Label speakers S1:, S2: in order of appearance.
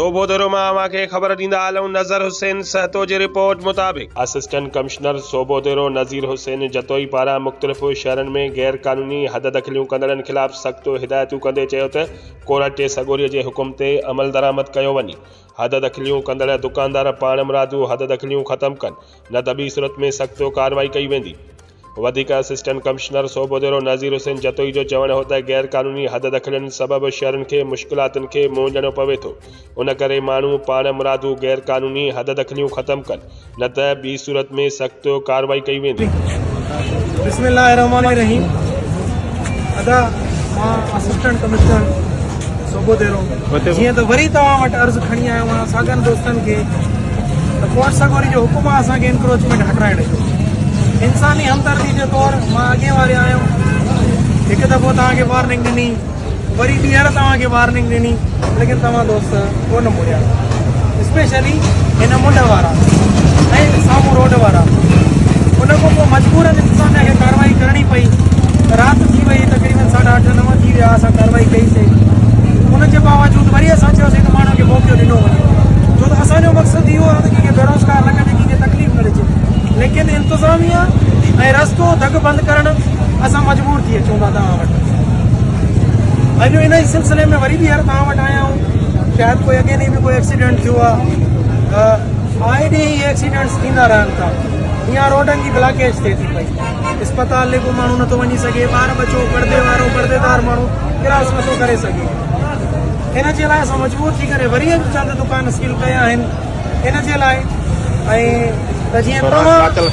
S1: سوڀوديرو مان اوهان کي خبر ڏيندا هلون نظر حسين سهتو جي رپورٽ مطابق اسسٽنٽ ڪمشنر سوڀوديرو نذير حسين جتوئي پاران مختلف شهرن ۾ غير قانوني حد دخليون ڪندڙن خلاف سخت هدايتون ڪندي چيو ته ڪورٽ سڳوري جي حڪم تي عملدرآمد ڪيو وڃي حد دخليون ڪندڙ دڪاندار پاڻمرادو حد دخليون ختم ڪن نه ته ٻي صورت ۾ سخت ڪارروائي ڪئي ويندي. وڌيڪ اسسٽنٽ ڪمشنر سوڀوديرو نذير حسين جتوئي جو چوڻ هو ته غير قانوني حد دخلين سبب شهرين کي مشڪلاتن کي منهن ڏيڻو پوي ٿو ان ڪري ماڻهو پاڻ مرادو غير قانوني حد دخليون ختم ڪن نه ته ٻي صورت ۾ سخت ڪارروائي ڪئي ويندي.
S2: بسم الله الرحمٰن الرحيم ادا مان اسسٽنٽ ڪمشنر سوڀوديرو جيئن ته وري توهان وٽ عرض کڻي آيو آهيان ساڳن دوستن کي ته ڪورٽ سڳوري جو حڪم آهي اسان کي انڪروچمينٽ هٽرائڻ جو انساني همدردي جي طور مان اڳين واري آيو هڪ دفعو توهان کي وارننگ ڏني وري ٻيهر توهان کي وارننگ ڏني ليڪن توهان دوست ڪونه مڙيا اسپيشلي هن منڍ وارا ۽ سامهون روڊ وارا ان کان پوء مجبورن انتظاميا کي ڪارروائي ڪرڻي پئي رات ٿي وئي تقريبن ساڍا اٺ نو ٿي ويا اسان ڪارروائي ڪئي سي ان جي باوجود وري اسان چيوسين ته ماڻهن کي موقعو ڏنو وڃي ڇو ته اسان جو مقصد اهو آهي ته ڪنهن کي بيروزگار نه ڪجي ڪنهن کي تڪليف نه ڏجي ليڪن انتظاميا ۽ رستو ڌڪ بند ڪرڻ اسان مجبور ٿي اچون ٿا توهان وٽ اڄ ان ئي سلسلي ۾ وري ٻيهر توهان وٽ آيا آهيون شايد ڪوئي اڳي ڏينهن به ڪوئي ايڪسيڊنٽ ٿيو آهي آئي ڏينهن اهي ايڪسيڊنٽس ٿيندا رهن ٿا يا روڊن جي بلاڪيج ٿئي ٿي پئي اسپتال ڏي ڪو ماڻهو نٿو وڃي سگهي ٻار ٻچو پردي وارو پرديدار ماڻهو ڪراس نٿو ڪري سگهي ان جي لاء اسان مجبور ٿي ڪري وري اڄ چند دڪان سيل ڪيا آهن ان جي لاء ۽ ته جيئن توهان.